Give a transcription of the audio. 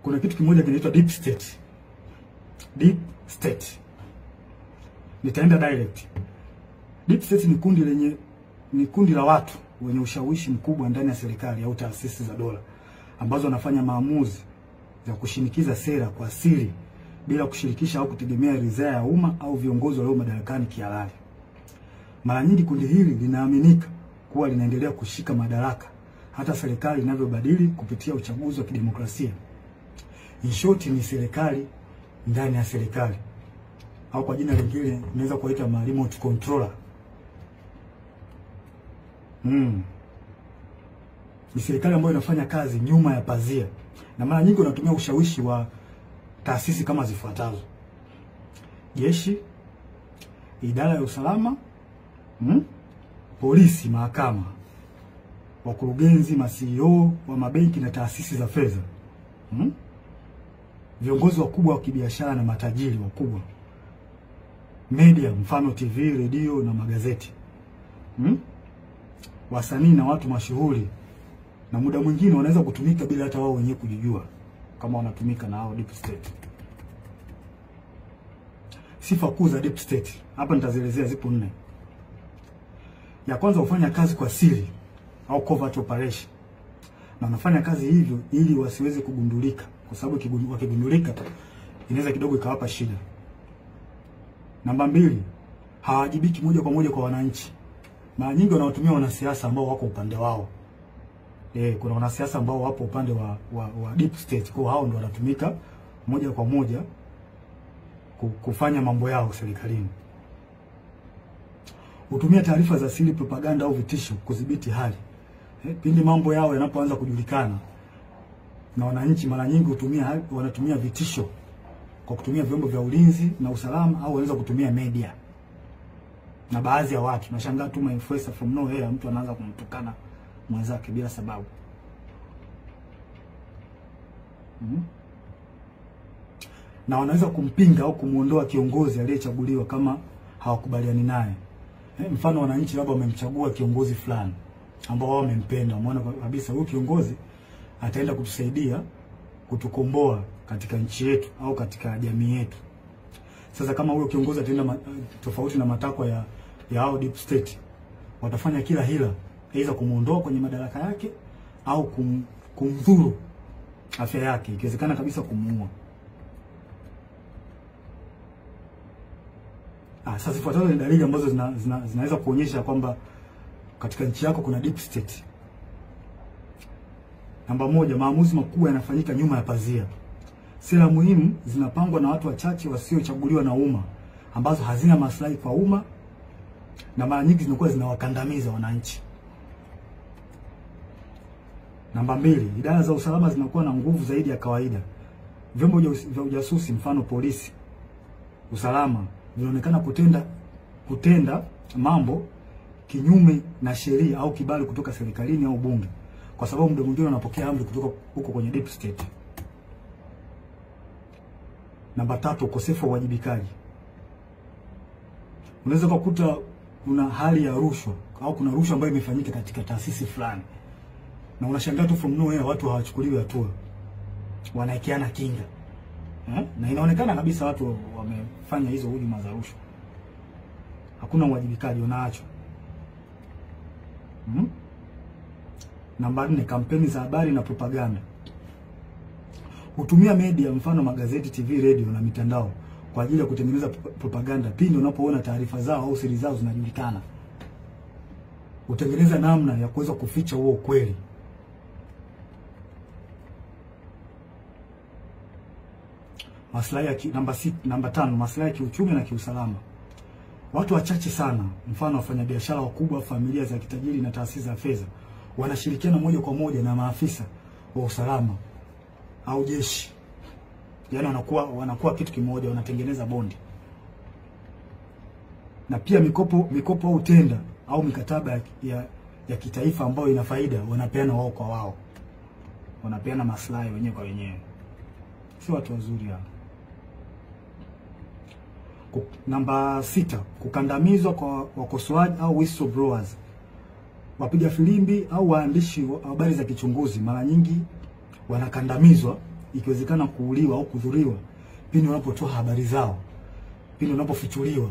Kuna kitu kimoja kinaitwa deep state. Deep state. Nitaenda direct. Deep state ni kundi lenye, ni kundi la watu wenye ushawishi mkubwa ndani ya serikali au taasisi za dola ambazo wanafanya maamuzi za kushinikiza sera kwa siri bila kushirikisha au kutegemea ridhaa ya umma au viongozi walio madarakani kihalali. Mara nyingi kundi hili linaaminika kuwa linaendelea kushika madaraka hata serikali inavyobadili kupitia uchaguzi wa kidemokrasia. In short, ni serikali ndani ya serikali, au kwa jina lingine unaweza kuita remote controller. Ni serikali ambayo inafanya kazi nyuma ya pazia, na mara nyingi wanatumia ushawishi wa taasisi kama zifuatazo: jeshi, idara ya usalama, polisi, mahakama, wakurugenzi, ma CEO wa mabenki na taasisi za fedha, viongozi wakubwa wa kibiashara na matajiri wakubwa, media mfano TV, radio na magazeti, wasanii na watu mashuhuri, na muda mwingine wanaweza kutumika bila hata wao wenyewe kujijua kama wanatumika na hao deep state. Sifa kuu za deep state hapa nitazielezea, zipo 4. Ya kwanza, hufanya kazi kwa siri au covert operation, na wanafanya kazi hivyo ili wasiweze kugundulika, kwa sababu wakigundulika inaweza kidogo ikawapa shida. Namba 2, hawajibiki moja kwa moja kwa wananchi. Mara nyingi wanawatumia wanasiasa ambao wako upande wao. Kuna wanasiasa ambao wapo upande wa deep state, kwa hao ndio wanatumika moja kwa moja kufanya mambo yao serikalini. Hutumia taarifa za siri, propaganda au vitisho kudhibiti hali. Pindi mambo yao yanapoanza kujulikana na wananchi, mara nyingi wanatumia vitisho kwa kutumia vyombo vya ulinzi na usalama, au wanaweza kutumia media. Na baadhi ya watu nashangaa tu, influencer from nowhere, mtu anaanza kumtukana mwenzake bila sababu. Na wanaweza kumpinga au kumuondoa kiongozi aliyechaguliwa kama hawakubaliani naye. Mfano, wananchi labda wamemchagua kiongozi fulani ambao wao wamempenda, wameona kabisa huyu kiongozi ataenda kutusaidia kutukomboa katika nchi yetu au katika jamii yetu. Sasa kama huyo kiongozi ataenda tofauti na matakwa ya hao deep state, watafanya kila hila, aidha kumuondoa kwenye madaraka yake au kumdhuru afya yake, ikiwezekana kabisa kumuua. Sasa zifuatazo ni dalili ambazo zinaweza kuonyesha kwamba katika nchi yako kuna deep state. Namba 1, maamuzi makubwa yanafanyika nyuma ya pazia. Sera muhimu zinapangwa na watu wachache wasiochaguliwa na umma, ambazo hazina maslahi kwa umma na mara nyingi zinakuwa zinawakandamiza wananchi. Namba 2, idara za usalama zinakuwa na nguvu zaidi ya kawaida. Vyombo vya ujasusi mfano polisi, usalama vinaonekana kutenda mambo kinyume na sheria au kibali kutoka serikalini au bunge, kwa sababu muda mwingine wanapokea amri kutoka huko kwenye deep state. Namba 3, ukosefu wa uwajibikaji. Unaweza kukuta kuna hali ya rushwa au kuna rushwa ambayo imefanyika katika taasisi fulani, na unashangaa tu from nowhere watu hawachukuliwi hatua, wanaekeana kinga. Na inaonekana kabisa watu wamefanya hizo hujuma za rushwa. Hakuna uwajibikaji, unaachwa. Namba 4, kampeni za habari na propaganda. Hutumia media mfano magazeti, TV, radio na mitandao kwa ajili ya kutengeneza propaganda pindi unapoona taarifa zao au siri zao zinajulikana. Hutengeneza namna ya kuweza kuficha huo ukweli. Maslahi ya namba 5, maslahi ya kiuchumi na kiusalama. Watu wachache sana, mfano wafanyabiashara wakubwa, familia za kitajiri na taasisi za fedha, wanashirikiana moja kwa moja na maafisa wa usalama au jeshi. Yaani wanakuwa kitu kimoja, wanatengeneza bondi. Na pia mikopo au tenda au mikataba ya kitaifa ambayo ina faida wanapeana wao kwa wao. Wanapeana maslahi wenyewe kwa wenyewe. Sio watu wazuri hao. Namba 6, kukandamizwa kwa wakosoaji au whistleblowers. Wapiga filimbi au waandishi wa habari za kichunguzi mara nyingi wanakandamizwa ikiwezekana kuuliwa au kudhuriwa pindi wanapotoa habari zao, pindi wanapofichuliwa.